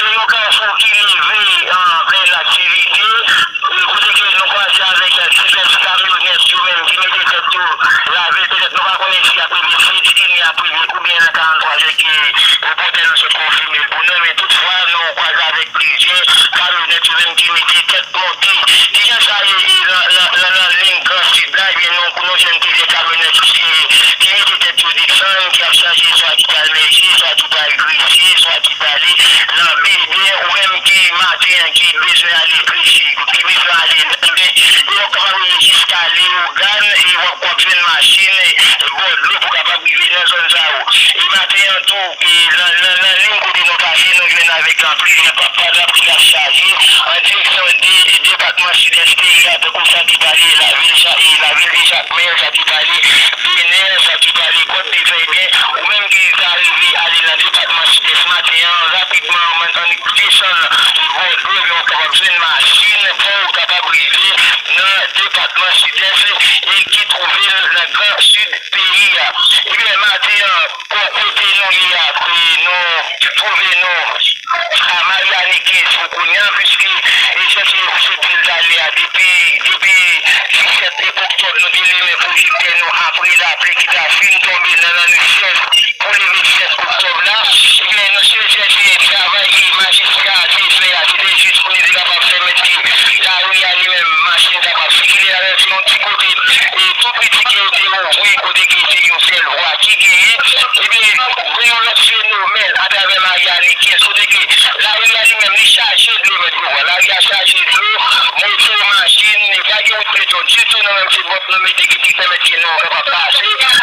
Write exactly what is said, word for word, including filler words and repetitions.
Se yon kafou ki leve an plen aktivite, e kote ke nou kwaze avèk divès kamyonèt yo menm ki mete tèt yo lavil. Petèt nou pa konnen si y ap rive Freddy, si y ap rive oubyen nan karannntwa zè ke repòtè nou sot konfime l pou nou, men toutfwa nou kwaze avèk plizyè kamyonèt yo menm ki mete tèt monte. Kijan sa ye, e, nan, nan, nan, nan liy Gran Sid la? Ebyen, nou, nou jwenn plizyè kamyonèt ki, ki mete tèt yo desann, ki ap chaje, swa ki pral Mèje, swa ki pral Gresye, swa ki prale Lanbi. Ebyen, ou menm ki maten an, ki bezwen ale Gresye, ki bezwen ale Lanbi, e w ap kapab rive jiska Leyogàn, e w ap, w ap jwenn machin bò dlo pou w kapab rive nan zòn sa yo. E maten an tou, e nan, nan, nan liy kote nou pase, nou jwenn avèk, e, plizyè pa-, padap ki ap chaje an direksyon de depatman Sidès peyi a, tankou sa ki pale lavil Cha-, e lavil de Jakmèl, sa ki pale Benè, sa ki pale Kòt Devè. Ebyen, ou menm ki ka rive ale nan depatman Sidès maten an, rapidman, ann, ann desann bò dlo, ebyen, w kapab jwenn machin pou w kapab rive nan depatman Sidès e ki twouve l nan Gran Sid peyi a. Ebyen, maten an, bò kote nou ye a, e nou twouve nou a Maryani kenz pou kounye a, piske, e jan ke misye di l talè a, depi, depi disèt oktòb, nou te limen pwojektè nou apre lapli ki ta fin tonbe nan lannwit sèz pou leve disèt oktòb la. Ebyen, nou se chèche travay ke majistra te fè a, se te jis pou li te kapab pèmèt ke lari a li menm, machin kapab sikile ladan l. Se yon ti kote, e, tou piti ke yo te ouvri, kote ke se yon sèl vwa ki genyen. Ebyen, gen yon lòt fenomèn atravè Maryani kenz, kote ke lari a li menm, li chaje dlo, mèt pouvwa. Lari a chaje dlo, moto, machin, e pa gen wout beton ditou nan menm se bòt nou mete ki, ki pèmèt ke nou kapab pase.